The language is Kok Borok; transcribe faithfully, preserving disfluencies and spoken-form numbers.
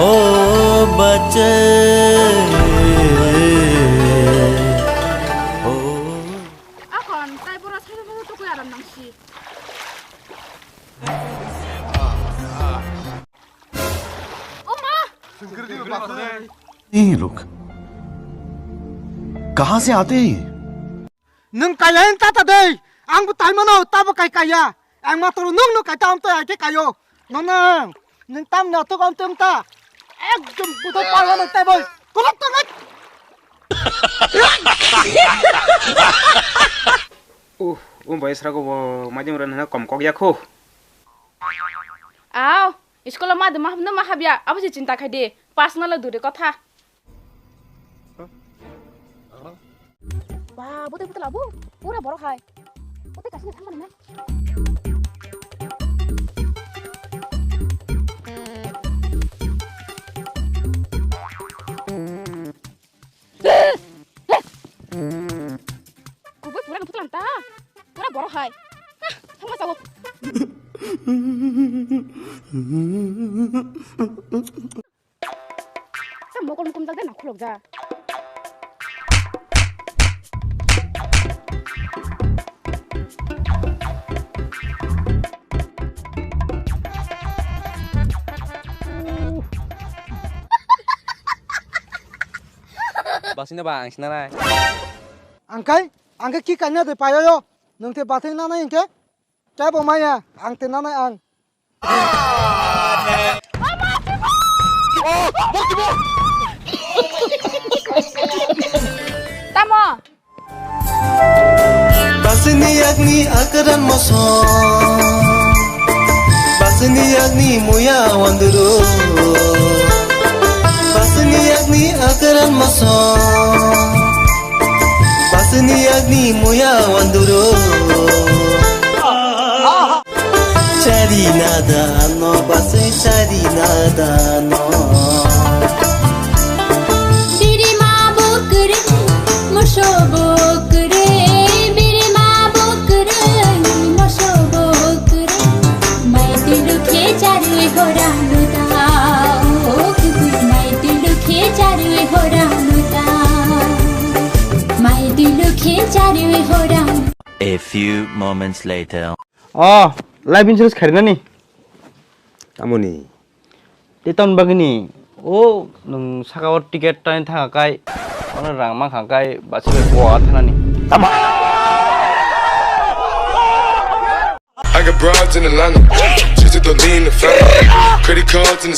O bache. O. Akon, tai bora sai bora to koi aram nang si. O ma! ये लोग कहाँ से आते हैं? Nwng kaiya wng ta ta dei, ang bo tai mano, ta bo kai kaiya. Ang matoro nwng no kai ta, ang to ai khe kaio. Nono, nwng tam no to gom tum ta. Ekdom buto pala no tai boy. Kolok to ngai. Uh, um boy srago bo majim ran hana kom kok ya kho. Aw, school ma de ma no ma habya, abo se chinta khai de. Personal dure kotha. Ba, bote bote labu. Pura borok hai. Bote kasih sama na. Kubui pura nang putlang ta. Pura borok hai. Hah, thangma sao. Sa mokol mukum jak de na khulok ja. Basina ba ang sinanai. Angkai, angkai ki kanya de payo yo. Nung te bathai nanai angke. Kebo maya, ang te nanai ang. Tamo. Basini yakni akaran moso. Basini yakni muya wanduru. Basini yakni akaran moso. Basini yakni muya wanduru. Chari nadano, basai chari nadano. Birima bukre, moso bukre, birima bukre, moso bukre. Mai tilu khe charwi hora nuta, o kuku, mai tilu khe charwi hora nuta. Mai tilu khe charwi hora. A few moments later. Oh, life insurance kharinani? Tamoni? Teton bagini. O, nung saka o ticket tain thang kai. Ono rang mang khang kai, basi bai Goa thanani. Tamo? I got broads in Atlanta. Just to lean the family. Credit cards in the